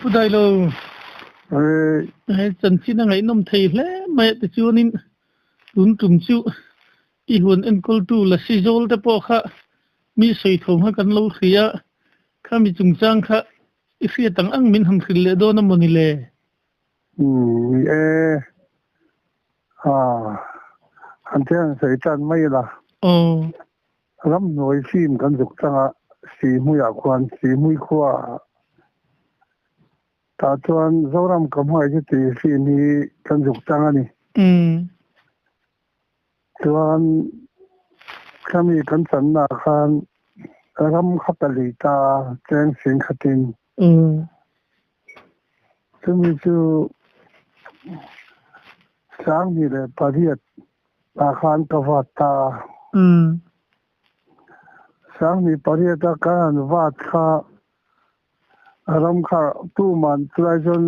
Pu Dailo, he chanchin a ngaihnawm thei hle mai a tichuanin tun tum chu i huan enkawltu Lasi Zawl te pawh kha mi sawi tho kha kan lo hria a, khami chungchang kha i hriat ang ang min han hrilh leh dawn a maw ni le? Ni e, han thil han sawi tan mai ila. Aw. Ramhnuai fim kan zuk chang a, Sihmuiah khuan Sihmui khua tah chuan Zoram ka hmuai chu tih fim hi kan zuk chang a ni. Chuan khami kan channa ah khan ram kha ka lei ta a, cheng sing khatin. Chumi chu 2008 ah khan ka vat ta a. 2008 a ka han vat kha ram kha tuman chulai chuan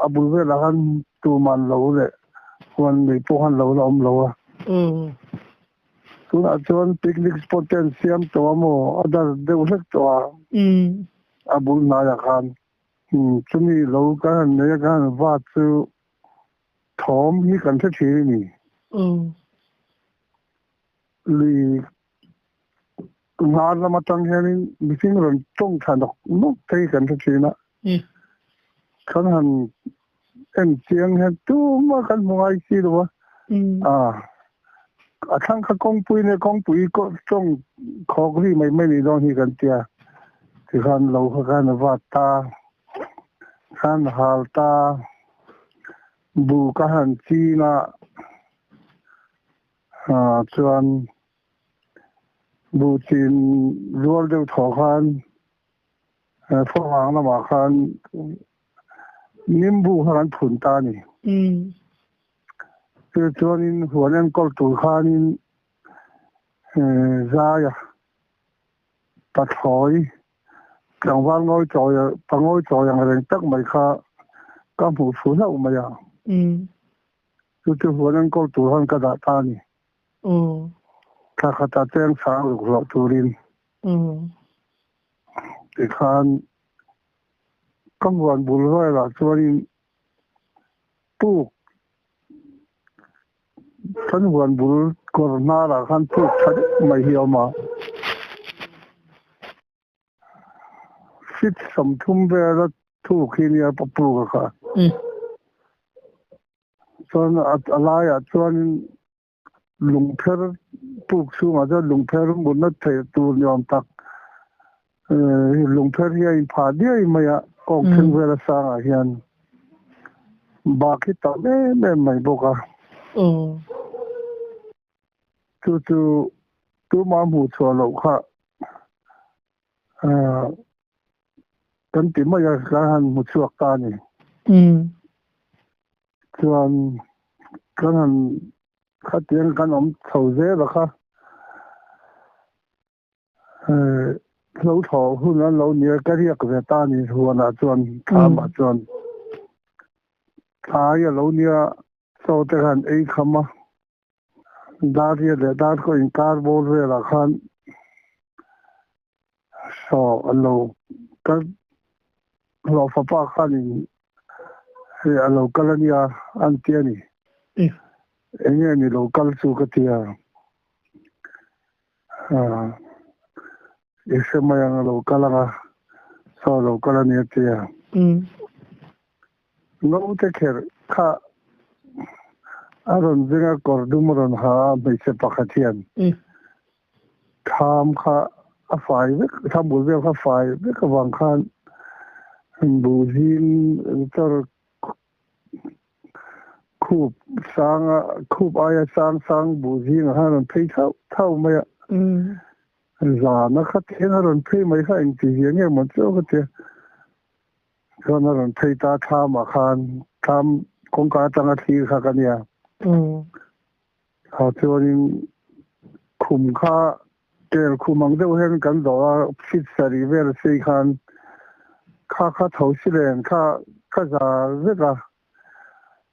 a bul velah khan tuman lo leh huan lui pawh khan lo la awm lo a. Tunah chuan picnic spot te an siam tawh a maw a dar deuh hlek tawh a a bul hnaiah khan. Chumi lo kan han nei a kan han vat chu Thawm hi kan hre thin a ni. Lui nghar lam atang hianin mihring rawn tawng tha nawk nawk te hi kan hre thin a. Kan han en chiang hian tumah kan hmu ngai si lo a. A thlang kha kawngpui nia kawngpui tawng khawk ri mai mai ni dawn hi kan tia. Tikhan lo kha khan a vat ta. Khan hal ta. Bu ka han chin a, chuan bu chin rual deuh thaw khan thawvang lamah khan nimbu kha kan phun ta a ni. Chu chuanin huan enkawl tur khanin zaia pathlawi Tlangval ngawi chawi pa ngawi chawi ang reng tak mai kha ka hmuh thu hlauh mai a. Chu chu huan enkawl tur han ka dah ta a ni. Thla khata cheng sang ruk hlauh turin. Tikhan ka huan bul velah chuanin puk Kan huan bul kawr hnarah khan puk tha deuh mai hi a awm a. Feet 30 vela thuk hi nia pa puk a kha. Chuan a laiah chuan lungpher puk chhungah chuan lungpher mutna theih tur ni awm tak lungpher hi a inphah diai mai a kawng thleng vela sangah hian. Bak hi tam em em mai bawk a. Chu chu tumah hmuh chhuah loh kha kan ti mai a, kan han hmu chhuak ta a ni. Chuan kan han khatiang kan awm chho zel a kha. Hlo thlawh hun an lo nia ka riak ve ta ni huanah chuan thlamah chuan thlai a lo nia chaw te khan ei kham a dar riat leh dar kawh inkar bawr velah khan saw an lo ka hlawhfa pa khanin hei a lo kal a nia an ti a ni eng nge ni lo kal chu ka ti a. I hre mai ang a lo kal ang a, saw a lo kal a ni a ti a. Naute kherh kha a rawn zing a, kawr dum a rawn ha a hmeichhe pakhat hian thlam kha a fai vek, thlam bul vel kha fai vek avang khan buh zing chawr Khup sanga khup aia sang sang buh zingah khan a rawn phei thauh thauh mai a. Zana kha thleng a rawn phei mai kha engti zia nge maw chu ka tia. Chuan a rawn phei ta thlamah khan thlam kawngka atanga thlir kha ka nia. Chuanin khum kha tel khum ang deuh hian kan zawh a, feet sarih vel sei khan kha kha tho si len kha ka za vek a.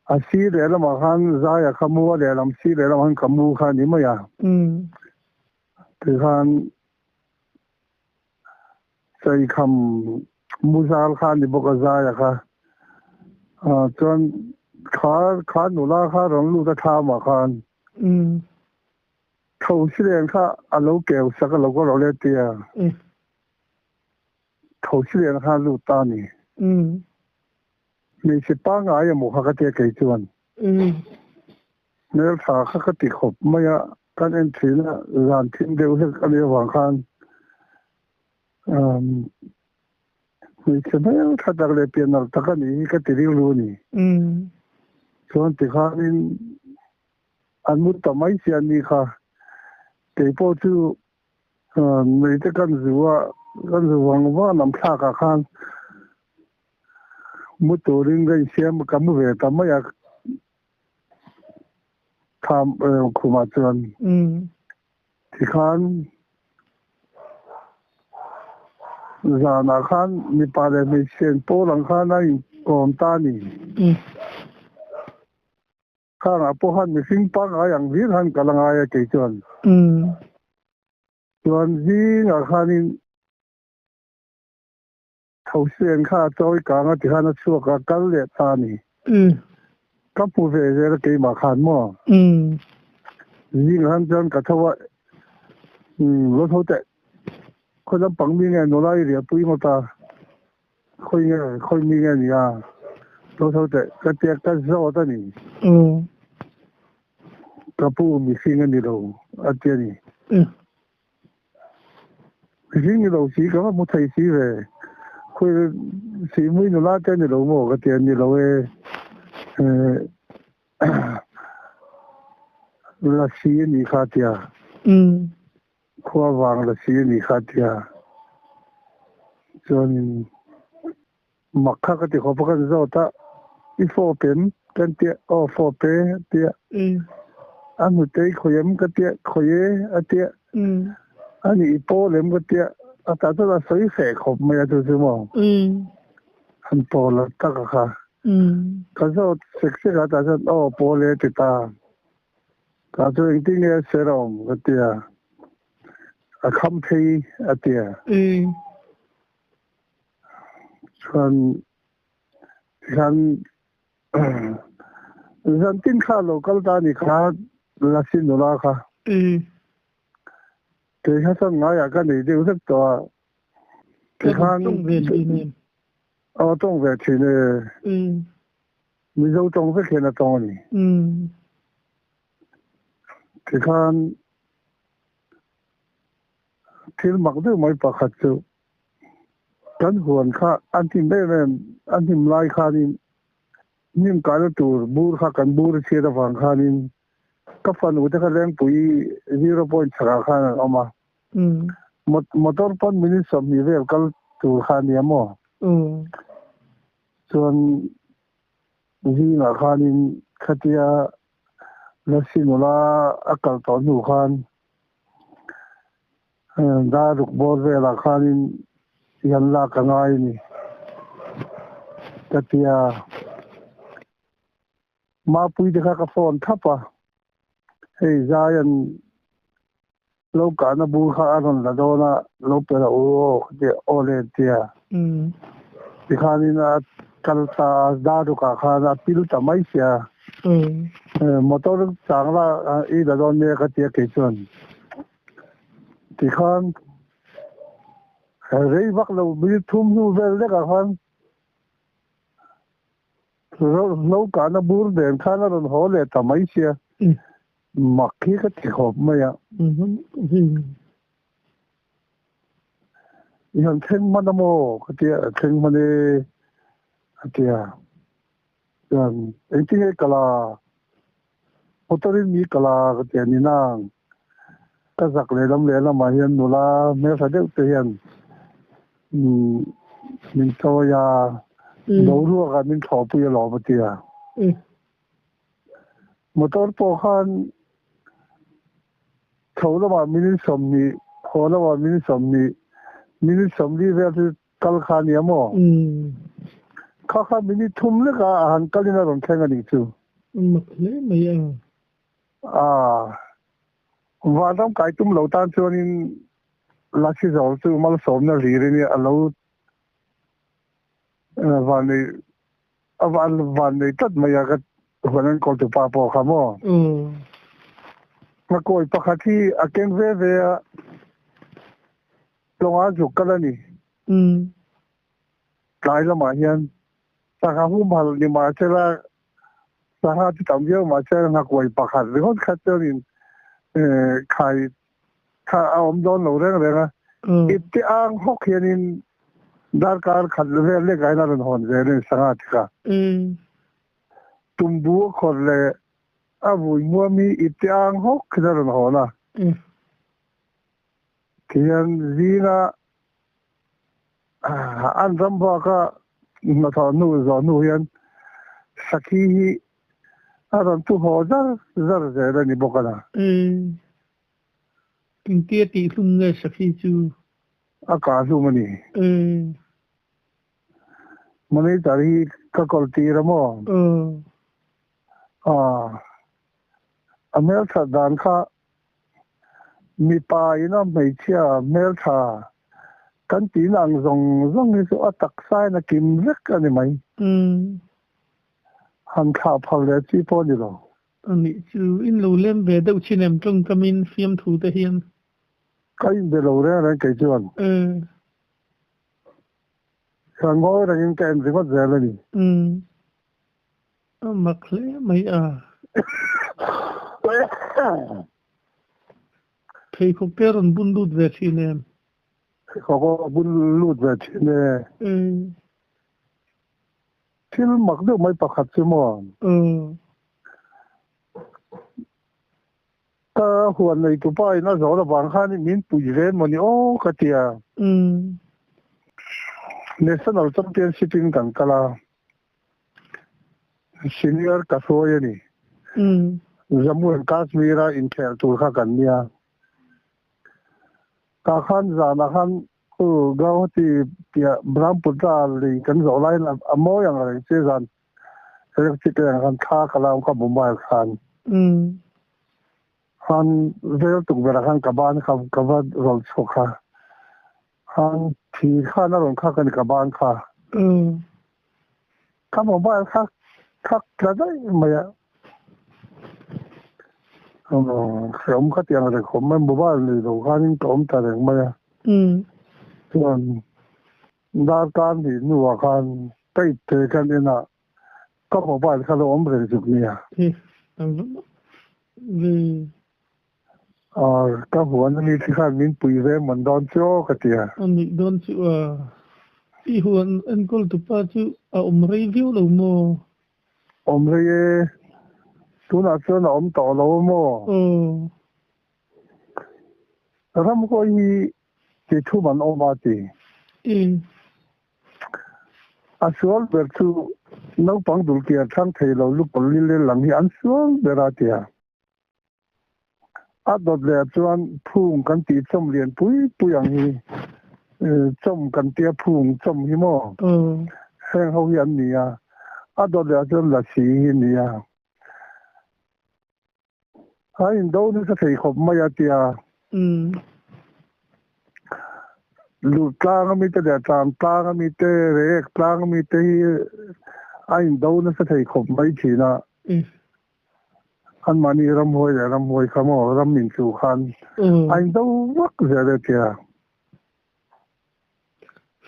A si lehlamah khan zaia kha mu a lehlam si lehlamah khan ka mu kha a ni mai a. Tikhan cheikham. Muzal kha ni bawk a zaia kha. Chuan kha kha nula kha rawn lut a thlamah khan Thosileng kha a lo keu sak a lo ka rawh le tia. Thosileng kha a lut ta a ni. Hmeichhe pangngai emaw kha ka tia kei chuan. Hmeltha kha ka ti khawp mai a, kan en thin a, zan thim deuh hlek a nih avang khan hmeichhe hmeltha tak leh pianalh tak a nih hi ka ti rilru a ni. Chuan tikhanin an mu ta mai si a ni kha. Kei pawh chu Meite kan zu a, kan zu vang vang lam thlakah khan mu turin ka insiam ka mu ve ta mai a tham khumah chuan tikhan zanah khan mipa leh hmeichhe an pawl ang khan a inkawm ta a ni. Khangah pawh khan mihring pangngai ang hlir khan kal a ngai a kei chuan. Chuan zingah khanin Thosen kha a chawi kang a ti khan a chhuak a, kal leh ta a ni. Ka hmu ve zel a keimah khan maw? Zingah khan chuan ka tho a, lo tho teh, khawi lampang mi nge nula i riahpui ngawt a? Khawi nge, khawi mi nge nia? Lo tho teh, ka tia ka zawt a ni. Ka pu mihring a ni lo, a ti a ni. Mihring ni lo si, ka va hmu thei si ve. Khawi Sihmui nula te a ni lo maw? Ka ti a, ni lo e. Lasi a nih kha a ti a. Khua vang la si a nih kha tia chuanin mak kha ka ti khawp a kan zawt a, i fawp em kan tia aw fawp e a tia, a hnute i khawih em ka tia khawih e a tia, a nih i pawl em ka tia a tah chuan a sawi feh khawp mai a chu chu maw han pawl a tak a kha ka zawt sek sek a tah chuan aw pawl e a ti ta. Ka chu engtin nge a ser awm ka ti a, a kham phei a ti a. Chuan tikhan zantin kha lo kal ta ni kha Lasi nula kha. Kei kha chuan ngaiah ka nei deuh vek tawh a. Tikhan aw tawng ve thin e. Mizo tawng vek hian a tawng a ni. Tikhan thil mak deuh mai pakhat chu kan huan kha a hnim em em, a hnim lai khanin hnim kaina tur bur kha kan bur chhiat avang khanin ka fanu te kha Lengpui zero point chhakah khan an awm a. Motor pawn minute 20 vel kal tur kha a nia maw? Chuan zingah khanin khatia Lasi nula a kal tawh hnu khan dar ruk bawr velah khanin i han lak a ngai a ni ka ti a. Mapui te kha ka phone thap a, hei Zion lo kahna bur kha a rawn la dawn a, lo pe rawh u aw ka ti a, aw le an ti a. Tikhanin a kal ta a, Darukah khan a pil ta mai sia, motor chang la i la dawn nia ka ti a kei chuan. Tikhan rei vak lo minute thum hnu vel lekah khan Lo kahna bur nen khan a rawn haw leh ta mai sia, mak hi ka ti khawp mai a. I han thleng hman a maw? Ka ti a, thleng hman e a ti a. Chuan engtin nge kal a? Motor in mi kal a ka ti a ni nang. Ka zak lehlam lehlamah hian nula hmeltha deuh te hian min chawi a, boruakah min thlawhpui alawm a ti a. Motor pawh khan chho lamah minute 20, haw lamah minute 20, minute 40 vel chu kal kha a nia maw? Kha kha minute thum lekah a han kalin a rawn thleng a nih chu. Mak hle mai a. Vanram kai tum lo tan chuanin Lasi Zawl chu malsawmna hlirin a lo Van nei a van van nei tlat mai a ka huan enkawl tu pa pawh kha maw. Ngakawi pakhat hi a keng ve ve a, tlawngah zuk kal a ni. Tlai lamah hian sangha humhalh ni mahsela sangha chu tam viau mahse ngakawi pakhat ringawt kha chuanin khai kha a awm dawn lo reng reng a. Ipte ang hawk hianin darkar khat vel lekah hian a rawn hawn zel a ni sangha te kha. Tumbu a khawrh leh a vui hmuam hi ipte ang hawk hian a rawn hawn a. Tihian zinga an ram baka hnathawh hnu zawh hnu hian sakhi hi a rawn tu haw zar zar zel a ni bawk a na. Engtia tih hlum nge sakhi chu? A kah hlum a ni. Monitor hi ka kawl tir a maw? A hmelthat dan kha Mipa ina hmeichhia hmeltha kan tihna ang zawng zawng hi chu a taksa in a kim vek a ni mai. Han thlah phal leh chi pawh a ni lo. A nih chu, in lo lem ve deuh chin em tawngkamin fiamthu te hian. Ka inbe lo reng reng kei chuan. Ka ngawi rengin ka en ringawt zel a ni. A mak hle mai a. Pheikhawk te rawn bun lut ve thin em? Pheikhawk a bun lut ve thin e. Thil mak deuh mai pakhat chu maw? Ka huan nei tupa in a zawh avang khan min pui ve maw ni aw ka ti a. National Championship in kan kal a. Senior ka hruai a ni. Jammu and Kashmir a inkhel tur kha kan nia. Tah khan zanah khan Gauhati piah Brahmaputra lei kan zawh laiin a mawi ang reng che zan electric leng khan thla ka la awm kha mobile khan. Khan vel tukverh ah khan ka ban kha ka va rawlh chhuak kha. Khan thi khan a rawn khak a ni ka ban kha. Ka mobile kha khak tla daih mai a. Hreawm kha tiang reng khawp mai mobile nei lo khanin ka awm ta reng mai a. Chuan darkar hnih hnuah khan ka ipte kan en a ka mobile kha lo awm reng zuk nia. Ka huan a ni khi khan min pui ve mawn dawn chu aw ka ti a. A nih dawn chu a. I huan enkawl tupa chu a awm rei viau lo maw? Awm rei e. Tunah chuan a awm tawh lo a maw? Ramhuai hi ti thum an awm a ti. A sual ber chu naupang dulkiar chhang thei lo lupawl lilel lam hi an sual ber a ti a. A dawt leh chuan phung kan tih chawm lian pui pui ang hi chawm kan tia phung chawm hi maw heng ho hi an ni a, a dawt leh chuan lasi hi a ni a. A indo nasa thei khawp mai a tia luh tlang ami te leh tlan tlang ami te rek tlang ami te hi a indo nasa thei khawp mai thin a. Anmahni ramhuai leh ramhuai kha maw ram in chu khan a in do vak zel e tia.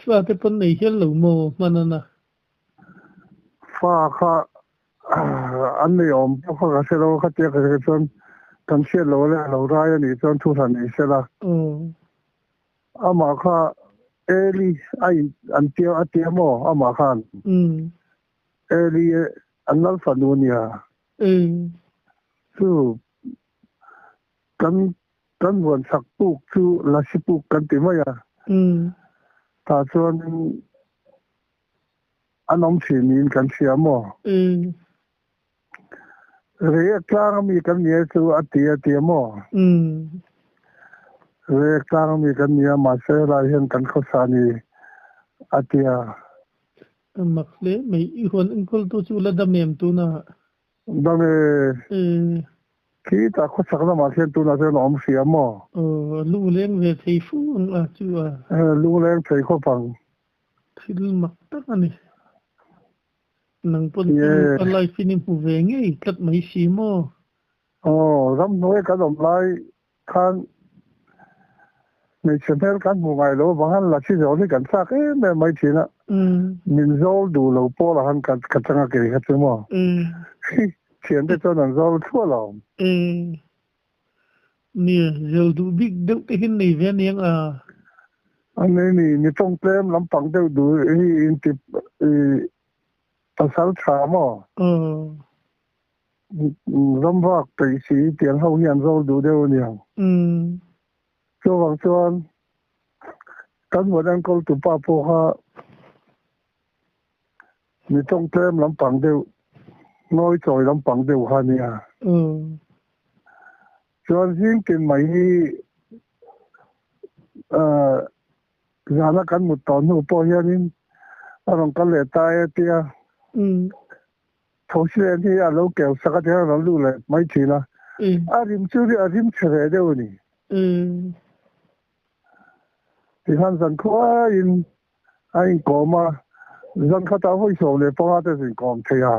Fa te pawn nei hial lo maw hman ana? Fa kha an nei awm pawh kha ka hre lo a, khatia ka hre chuan kan hriat lo leh a lo rai a nih chuan thu hran ni sela. Amah kha Eli a in an tia a tia maw amah khan? Eli an lal fanu a nia. Chu kan kan huan chak puk chu lasi puk kan ti mai a. Tah chuan an awm thin niin kan hria maw? Reiek tlang ami kan nia chu a ti a ti a maw? Reiek tlang ami kan nia mahse helai hian kan khawsa a ni a ti a. A mak hle mai. I huan enkawl tu chu la dam em tunah? Dam e. Khitah khawchhak lamah khian tunah chuan a awm hria maw? Aw, a lungleng ve thei fu ang a chu a. Lungleng thei khawp ang. Thil mak tak a ni. Nang pawn chu a live in i hmu ve ngei tlat mai si maw? Aw, ramhnuai kan awm lai khan hmeichhe hmel kan hmu ngai lo avang han lasi zawl hi kan chak em em mai thin a, min zawl duh lo pawl ah khan ka chang a kei kha chu maw? Thiante chuan an zawl thluah lo. Nia, zel duh bik deuh te hian nei ve aniang a. A nei ni, mi tawng tlem lampang deuh duh hi inti pasal tha maw? Ram vak peih si tiang ho hian zawl duh deuh aniang. Chuvang chuan kan huan enkawl tupa pawh kha Mi tawng tlem lampang deuh, ngawi chawi lampang deuh kha a nia. Chuan zing tin mai hi zana kan mut tawh hnu pawh hianin a rawn kal leh ta e tia Thosilen hi a lo keu sak a tihian a rawn lut leh mai thin a. A rim chu a rim chhe ve deuh a ni. Tikhan zan khuaiin a inkawm a, zan khatah vawi 15 te chu inkawm thei a.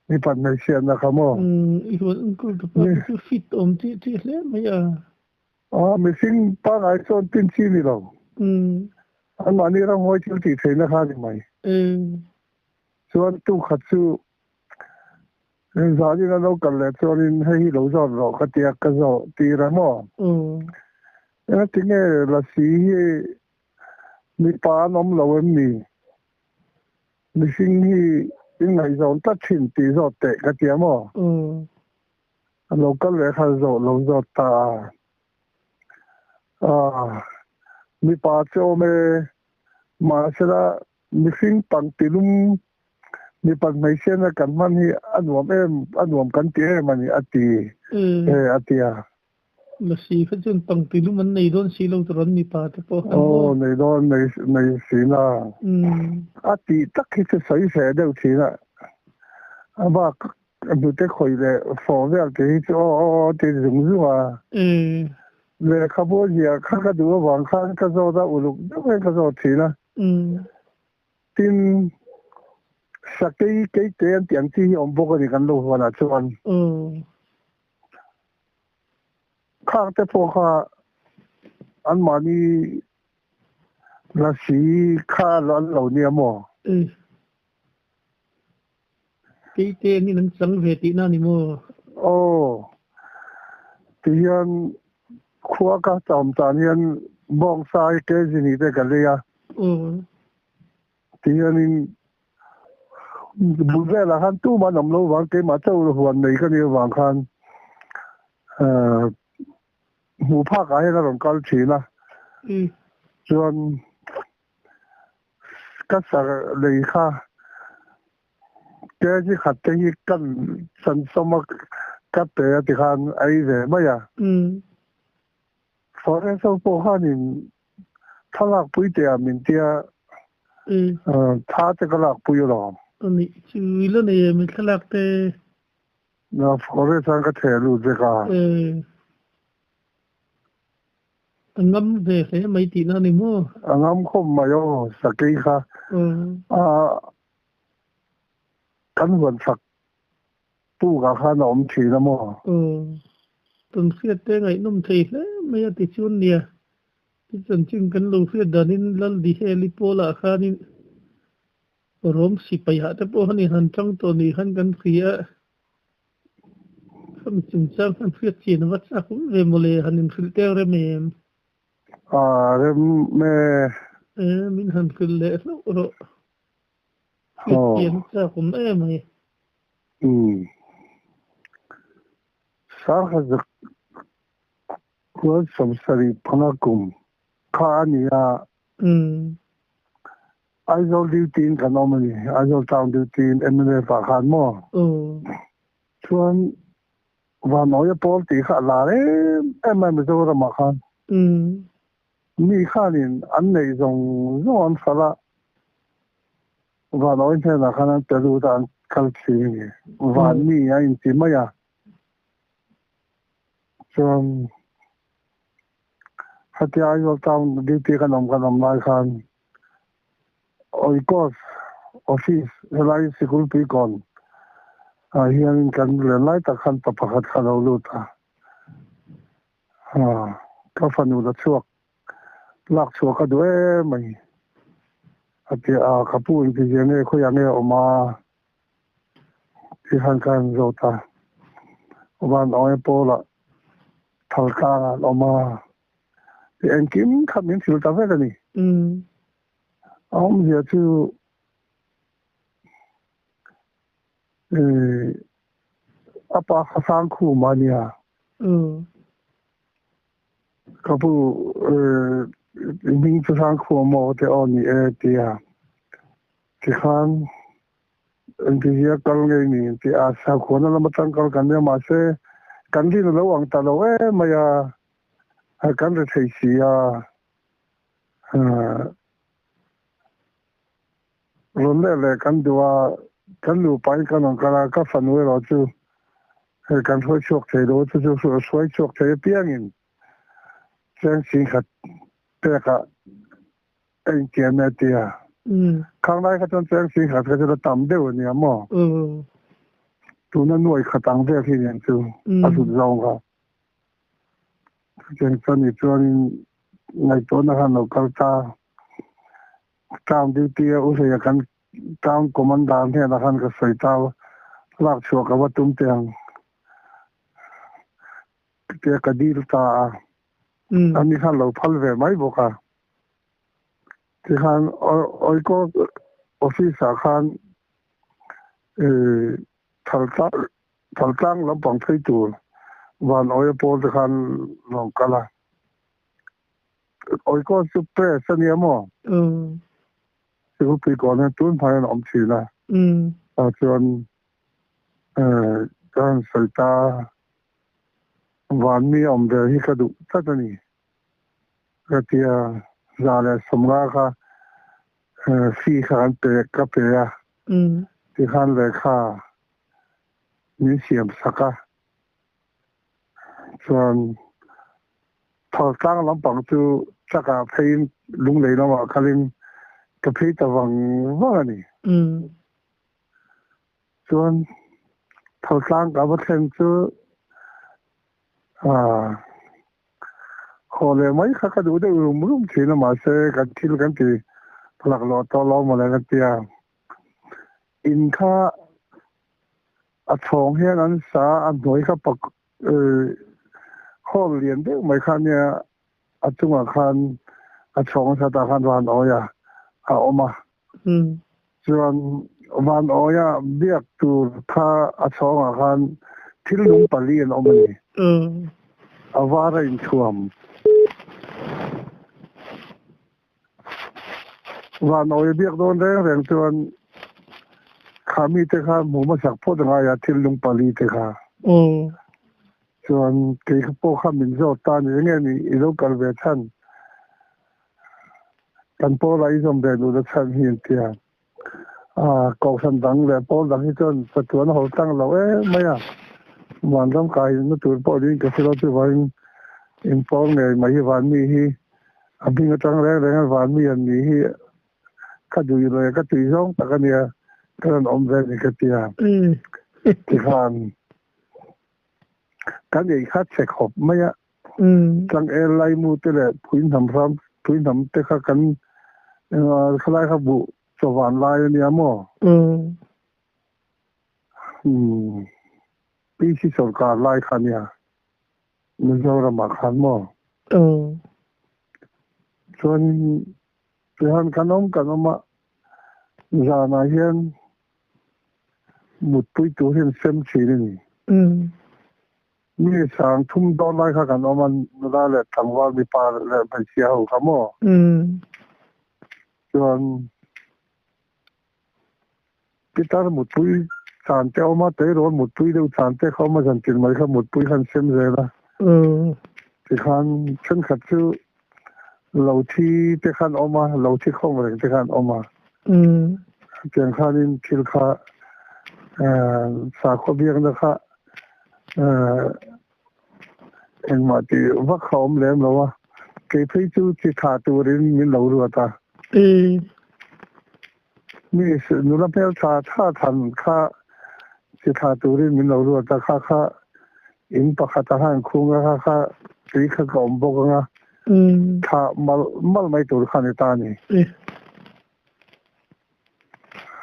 Mi pan hmeichhiatna kha maw? I huan enkawl tu pa te chu fit awm tih tih hle mai a. Aw, mihring pangngai chuan tin chi ni lo. Anmahni ramhuai thil tih theihna kha a ni mai. Chuan tu khat chu Zanin a lo kal leh chuanin hei hi lo zawt rawh ka tia ka zawh tir a maw? Engatinge Lasi hi mipa an awm lo em ni? Mihring hi in ngaihzawn tlat thin tih zawt teh ka tia maw? A lo kal leh kha zawh lo zawt ta a. Mipa chu awm e, mahsela Mihring pangtilum mipat hmeichhiatna kan hman hi a nuam em, a nuam kan ti em a ni, a ti e, a ti a. Lasi kha chuan pangtilum an nei dawn si lo tur an mipa te pawh khan maw? Aw, nei dawn, nei, nei si na. A tih tak hi chu sawi hreh deuh thin a, a bak hnute khawih leh fawh vel te hi chu aw aw aw ti zung zung a. Lehkhabu ziah kha ka duh avang khan ka zawt a, uluk deuh hian ka zawt thin a. Tin, sakei keite an tih ang chi hi a awm bawk a ni kan lo huanah chuan. Khang te pawh kha anmahni lasi kha an lo nia maw? Keite angin an chang ve tihna a ni maw? Aw, tihian khua ka chawm tan hian bawngsa hi kg ni te ka lei a. Tihianin bul velah khan tumah an awm lo vang keimah chauh huan nei ka nih avang khan hmuh phakah hian a rawn kal thin a. Chuan Ka sar lei kha kg khat te hi kan chan sawm a ka pe a tikhan a ei ve mai a. Forest ho pawh khanin thlalak pui teh ah min tia tha te ka lak pui alawm. Anih chu i la nei em i thlalak te? Forest ah ka theh lut vek a. A ngam ve hle mai tihna a ni maw? A ngam khawp mai aw, sakei kha kan huan chak tukah khan a awm thin a maw? Aw, kan hriat te ngaihnawm thei hle mai a ti chuan nia, ti chanchin kan lo hriat danin Lal Diheli pawlah khanin Rom sipaihah te pawh han inhan tang tawh ni khan kan hria a. Khami chungchang khan hriat chian a va chak ve mawle, han inhrilh teng rem em? A rem e. E, min han hrilh leh hlauh rawh. Hriat chian a chak awm em ai. Umm. Sangha zak khuan 75 kum kha a ni a. Umm. Aizawl duty in kan awm a ni. Aizawl town duty in mnf ah khan maw? Chuan Vanawia pawl tih kha a lar em em mai Mizoram ah khan. Mi khanin an neih zawng zawng an hralh a, Vanawi hnenah khan an pe lut a, an kal thin a ni. Van mi a inti mai a. Chuan khatia Aizawl town duty kan awm kan awm lai khan Oikos. Office helai sikul pui kawn ah hianin kan len lai tak khan pa pakhat kha a lo lut a, ka fanu la chhuak lak chhuah ka duh em mai a ti a, ka pu engtizia nge khawiah nge a awm a tih khan ka han zawt a, van awng e pawlah thal tlangah an awm a tih engkim kha min hrilh ta vek a ni. A awmzia chu a pa kha Sangkhuma a nia. Ka pu hming chu Sangkhuma maw te aw ni e tia tikhan engtizia kal ngei ni tih a sakhuana lam atang kal kan nia mahse kan rin a lo ang ta lo em mai a, kan ri thei si a. Rawn leh leh kan duh a, kan nupain kan rawn kal a, ka fanu erawh chu kan hruai chhuak thei lo, chu chu hruai chhuak thei apiangin cheng chhingkhat pekah a intiam e a ti a. Khang lai kha chuan cheng chhingkhat kha chu la tam deuh a nia maw? Tuna nuai khat ang vel hi nen chu a zut zawng kha. Chutiang chuan ni chuanin ngaihtuahna khan lo kal ta. Town duty a u hleia kan town commander hnenah khan ka sawi ta a, lak chhuah ka va tum teh ang tia ka dil ta a, ani khan lo phal ve mai bawk a. Tikhan Oiko office ah khan Thaltlang lampang phei tur van awia pawl te khan rawn kal a. Oikos chu press a nia maw? Sikupui kawn hian tun hmai an awm thin a. Tah chuan ka han sawi ta van mi awm ve hi ka duh tlat a ni. Ka tia 150 kha fee kha kan pe ka pe a. Tikhan lehkha min siam sak a. Chuan Thaltlang lampang chu chakah pheiin lunglei lamah kalin ka phei ta vang vang a ni. Chuan Thaltlang ka va thlen chu haw leh mai kha ka duh deuh rum rum thin a, mahse kan thil kan ti laklawh tawh lo mawle ka ti a. In kha a chhawng hian an sa a, a hnuai kha pak hall lian deuh mai kha nia a chungah khan a chhawng sa tah khan van awia a awm a. Chuan van awia biak tur kha a chhawngah khan thil nung pali an awm a ni. A var a inthuam. Van awia biak dawn reng reng chuan kha mite kha hmu hmasak phawt a ngai a, thil lung pali te kha. Chuan kei pawh kha min zawt ta a ni, enge ni i lo kal ve chhan? Kan pawl ah i zawm ve duh na chhan hi an ti a. Kohhran dang leh pawl dang hi chuan chatuan a haw tlang lo em mai a, vanram kai na tur pawh niin ka hre lo chuvangin in pawl ngei mai hi van mi hi a hming atang reng reng a van mi an nih hi ka duh leh ka tui zawng tak a nia ka rawn awm ve a ni ka ti a. Tikhan kan ei kha che khawp mai a, Tlangel laimu te leh phuihnam hram phuihnam te kha kan khalai kha buh chawvan lai a nia maw? PC sorkar lai kha nia Mizoramah khan maw? Chuanin tihan kan awm kan awm a, zanah hian mutpui tur hian sem thin a ni. Mi sang thum dawn lai kha kan awm a, nula leh tlangval mipa leh hmeichhia ho kha maw? Chuan pitar mutpui chan te a awm a, tleirawl mutpui deuh chan te kha a awm a, zantin mai kha mutpui khan sem zel a. Tikhan thenkhat chu lo thi te khan awm a, lo thi khawm reng te khan awm a. Tiang khanin thil kha sakhaw biakna kha Engmah tih vak a awm lem lo a, kei phei chu chi tha turin min lo ruat a. Mi nula hmel tha tha than kha chi thla turin min lo ruat a, kha kha in pakhat a han khung a, kha kha tui kha ka awm bawk anga thla mal mal mai tur kha ni ta a ni.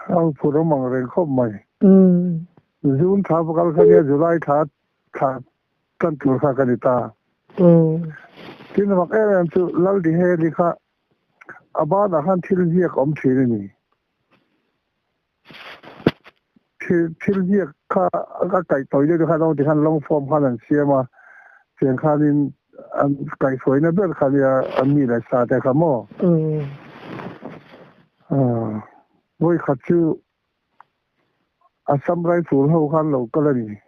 A phur awm ang reng khawp mai. June thla pakal kha nia July thla thla tan tur kha ka ni ta. Tin mak em em chu Laldiheli kha a banah khan thil ziak awm thin a ni. Thil thil ziak kha a kaih tawi deuh khan awm tikhan long form khan an siam a, tiang khanin an kaihhruaina ber kha nia an mi leh sa te kha maw? Vawi khat chu Assam Rifle ho khan lo kal a ni.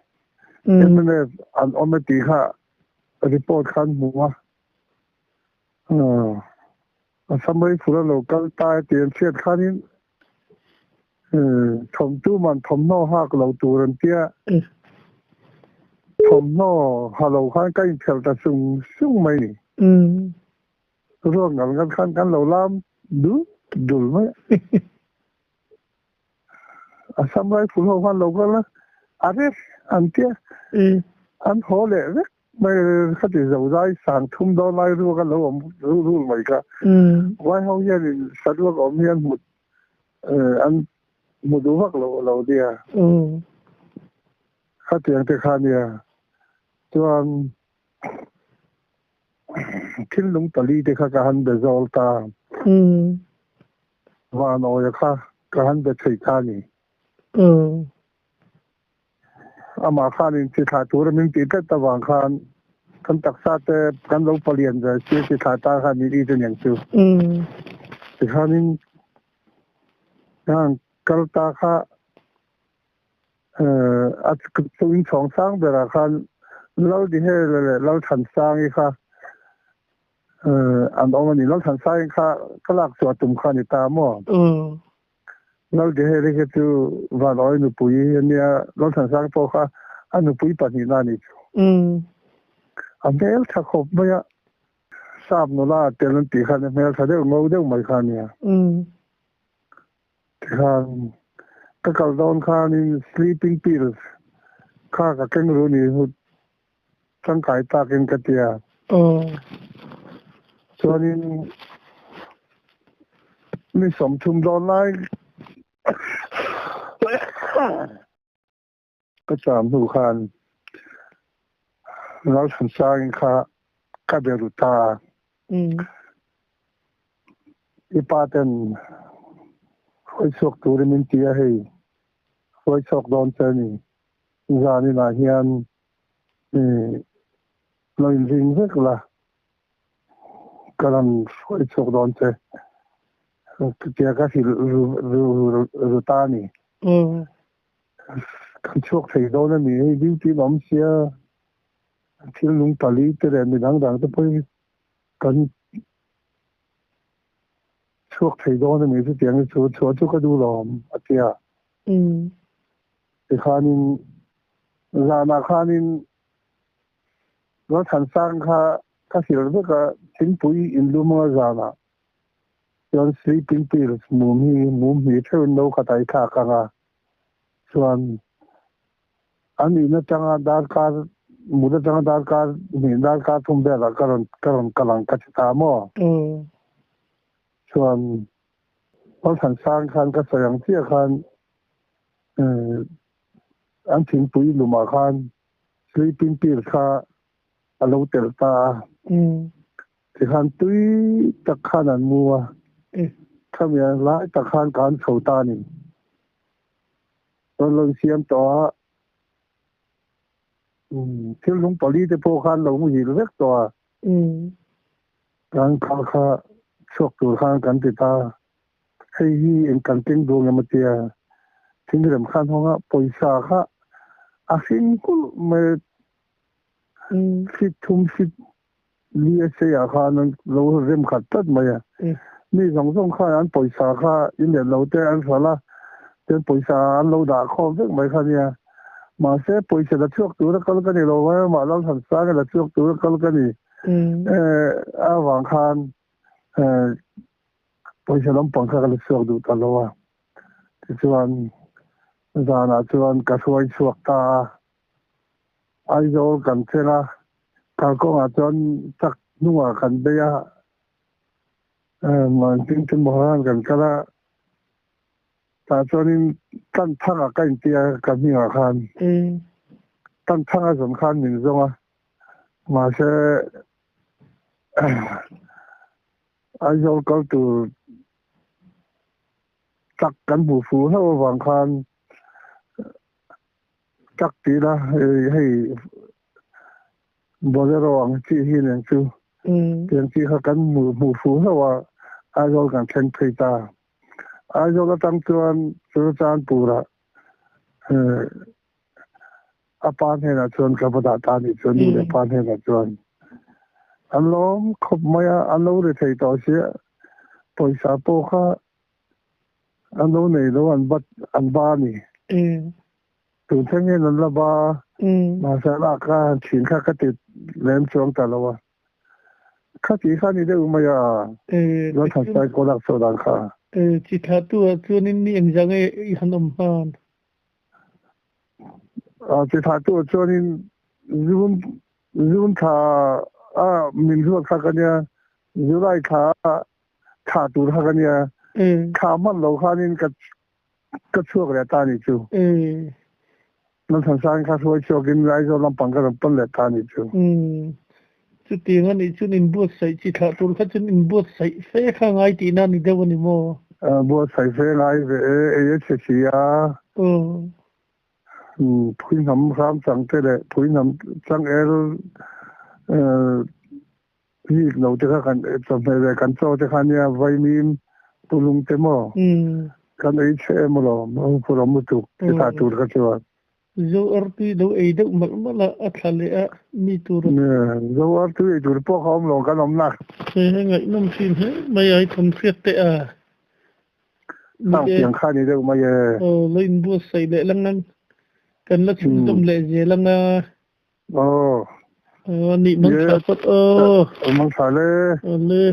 Mnf an awm e tih kha report khan hmu a. Assam Rifle a lo kal ta e tih an hriat khanin thawmtu man thawmhnaw hak lo tur an tia. Thawmhnaw ha lo khan ka inphelh ta sung sung mai ni. Ruak ngal ngal khan kan lo lam dul dul mai a. Assam Rifle ho khan lo kal a, a re an tia. An haw leh vek mai khati zo zai sang thum dawn lai ruak a lo awm rul rul mai kha. Vai ho hianin saruak awm hian hmu an hmu duh vak lo lo nia. Khatiang te kha nia. Chuan thil lung pali te kha ka han be zawl ta. Van awia kha ka han be thei ta ni. Amah khanin chi thlah tura min tih tlat avang khan kan taksa te kan lo palian ve sia chi thlah ta khan min it aniang chu. Tikhanin hang kal ta kha a in chhawng sang berah khan Laldihela leh Lalthansangi kha an awm a ni. Lalthansangi kha ka lak chhuah tum kha a ni ta maw? Laldihela hi chu Vanawi nupui a nia, Lalthansangi pawh kha a nupui pahnihna a ni chu. A hmel tha khawp mai a, sap nula a tel an tih khan a hmel tha deuh ngo deuh mai kha a nia. Tikhan ka kal dawn khanin sleeping pills kha ka keng ru ni hu tangkai takin ka ti a. Chuanin mi 30 dawn lai ka cham hnu khan Lalthansangin kha ka be ru ta a. I pa ten hruai chhuak turin min ti a hei, hruai chhuak dawn che a ni. Zaninah hian lo inring vek la, ka rawn hruai chhuak dawn che tia ka hrilh ru ta a ni. Kan chhuak thei dawn a ni, hei duty in awm sia, thil lung pali te leh midang dang te pawhin kan chhuak thei dawn a ni chutiang hi chu chhuah chu ka duh lo awm a ti a. Tikhanin zanah khanin Lalthansang kha ka hrilh vek a, thingpui inlum anga zanah chuan sleeping pills mum hi mum hnih theuhin no khat a i thlak ang a, chuan an in atanga darkar mut atanga darkar hnih darkar thum velah ka rawn ka rawn kal ang ka ti ta maw? Chuan Malthansang khan ka sawi ang chiah khan an thingpui lumah khan sleeping pill kha a lo telh ta a. Tikhan tui tak khan an mu a, khami lai tak khan ka han chho ta a ni. Rawn lo insiam tawh a, thil lung pali te pawh khan lo muhil vek tawh a. Kan kal kha chhuak tur khan kan ti ta, hei hi eng kan keng duh ngem a tia, thingrem khan hawng a, pawisa kha a hring kulh mai a, feet thum feet li a sei ah khan an lo rem khat tlat mai a, mi zawng zawng khan an pawisa kha in let lo te an hralh a, chuan pawisa an lo dah khawm vek mai kha nia, mahse pawisa la chhuak tura kal ka ni lo mai a, mah Lalthansanga la chhuak tura kal ka ni avang khan pawisa lampang kha ka la chhuak duh ta lo a. Tichuan zanah chuan ka hruai chhuak ta a, Aizawl kan thleng a, kalkawngah chuan chak hnungah kan bei a, Tin chu Mohan kan kal a, tah chuanin tan thangah ka inti a ka hmingah khan. Tan thanga zawn khan min zawng a, mahse Aizawl kal tur tak kan hmuh fuh hlauh avang khan tak tih ila hei Bolero ang chi hi nen chu tiang chi kha kan hmuh fuh hlauh a, Aizawl kan thleng phei ta. Aizawl atang chuan Churachandpur-ah A pa hnenah chuan ka va dah ta anih chuan nu leh pa hnenah chuan an lawm khawp mai a, an lo ri thei tawh sia, pawisa pawh kha an lo nei lo an bat an ba a ni. Tun thleng hian an la ba a, mahse a lak a thin kha ka ti lem chuang ta lo a. Kha tih kha a ni deuh mai a, Lalthansai kaw lak chhuah dan kha. Chi thlah tu ah chuanin mi engzah nge i han awm hman? Chi thlah tu ah chuanin June June thla a min ruat kha ka nia, July thla a thlah tur kha ka nia, thlah hman lo khanin ka ka chhuak leh ta a nih chu. Lalthansangin kha hruai chhuakin Aizawl lampang ka rawn pawn leh ta a nih chu. Chutiang a nih chuan inbuatsaih chi thlah tur kha chuan inbuatsaih fe kha ngai tihna a ni deuh a ni maw? Buatsaih fe ngai ve e, ei a chhe si a. Phui hnam hram chang te leh phui hnam chang el zik lo te kha kan chawhmeh leh kan chaw te kha nia vaimim tulung te maw kan ei chhe em alawm, huphurh awm lutuk chi thlah tur kha chuan. Zo artui lo ei deuh malh malh a, a thla leh a mi tur a. Zo artui ei tur pawh kha awm lo kan awm nak. He ngaihnawm thin hle mai a, i thawm hriat teh a. Khang piang kha ni deuh mai e. Aw, lo inbuatsaih leh lang ang. Kan la chhunzawm leh zel ang a. Aw. Aw, nih mang thla phawt aw. Aw, mang thla le. Aw le.